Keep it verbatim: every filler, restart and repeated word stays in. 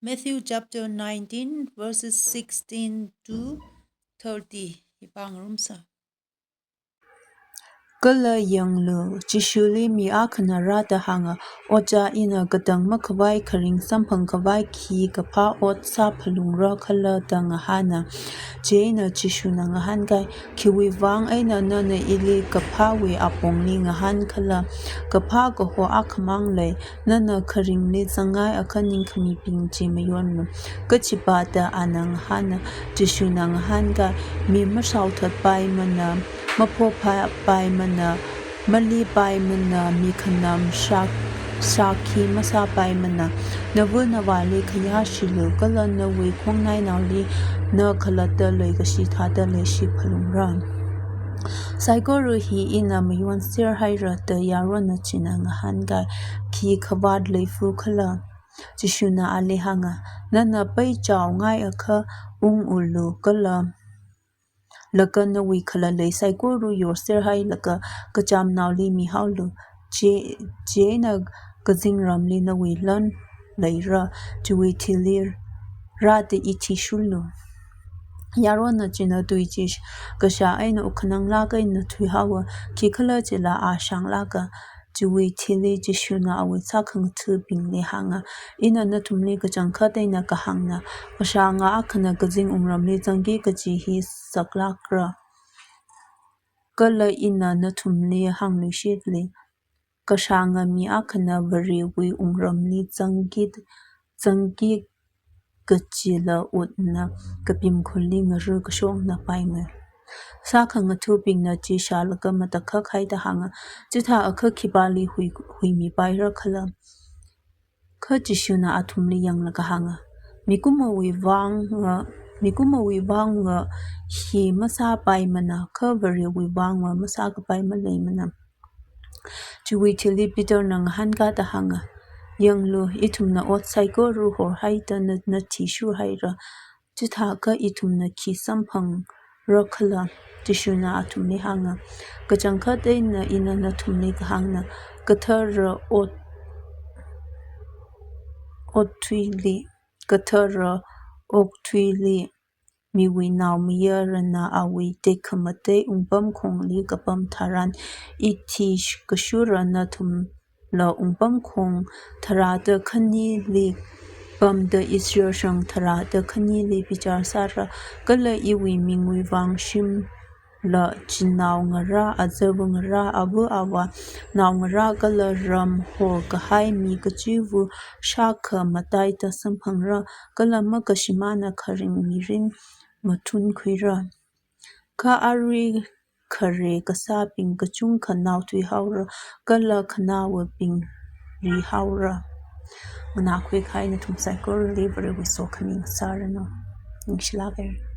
Matthew chapter nineteen, verses sixteen to thirty. Hi pāngarumsa. Kala yanglu, Jishuli mi akhana rāda hānga, "Ojā, ina katang makhavai kharing samphang khavai khi kaphā ot sāphalungra khala?" da ngahāna. Chieina Jishuna ngahānkai, "Khiwui vang eina nana ili kaphāwui apongli ngahān khala? Kaphā kaho akhamang lei, nana kharingli zangngai akha ningkhamibing chi mayonlu." Kachipāda ana ngahāna? Jishuna ngahānkai, "Mi mashaothatpaimana, maphophāpaimana, malipaimana, mi khanam shak-, shākhi masāpaimana. Nava navāli khayāshilu, kala nawui khongnainaoli na khalatta leikashi thāda leishi phalungra." "Saikora hi ina mayonser haira," da yaronna china ngahānkai, "Khi khavāt leifu khala?" Jishuna ali hānga, "Nana peichaongai akha ungulu, kala laga nawui khalalei saikora yorser hailaga kachamnaoli mihaolu. Chi-, chieina kazingramli nawui lan leira, chiwui thili rāda ithishurlu." Yaronna china tui chi kashā eina wukhanang lāk eina thuihaowa, khikhalajila a shānglāka. Chiwui thili Jishuna awui sākhangathabingli hānga, "Ina nathumli kachangkhat eina kahāngna, kashānga akhana kazing wungramli zangki kaji hi saklākra. Kala ina nathumli hāngluishitli, kashānga mi akhana Varewui wungramli zangki, zangki kachila utna kapimkhurli ngarā kashokna paimei." Sākhangathabingna chi shālaga matakhak haida hānga, "Chithākha khipāli hui, huimipaira khala?" Kha Jishuna athumli yanglaga hānga, "Mikumowui vangva, mikumowui vangva hi masāpaimana, kha Varewui vangva masākapai maleimana." Chiwui thili Peterna ngahānkāda hānga, "Yanglu, ithumna ot saikora horhaida na, nathishur haira. Chithākha ithumna khi samphangra khala?" Jishuna athumli hānga, "Kachangkhat eina ina nathumli kahāngna, kathara ot, okthuili, kathara okthuili miwui Naomayarana awui tekhamatei wungpamkhongli kapam tharan, ithi kashura nathumla wungpamkhong tharāda khanili pamda Israel shang tharāda khanili bichar sāra, kala iwui mingwui vang shimla chinaongarā, azarva ngarā, ava avā naongarā kala ram horkahai mi kachiva shākha mataida samphangra, kala makashimāna kharing mirin mathunkhuira. Kha arui khare kasābing kachungkha naothuihaora, kala khanaowabing rihaora." Nganākhui kahai nathum saikorali Varewui sokhami ngasāranu. Ningshilāk haira.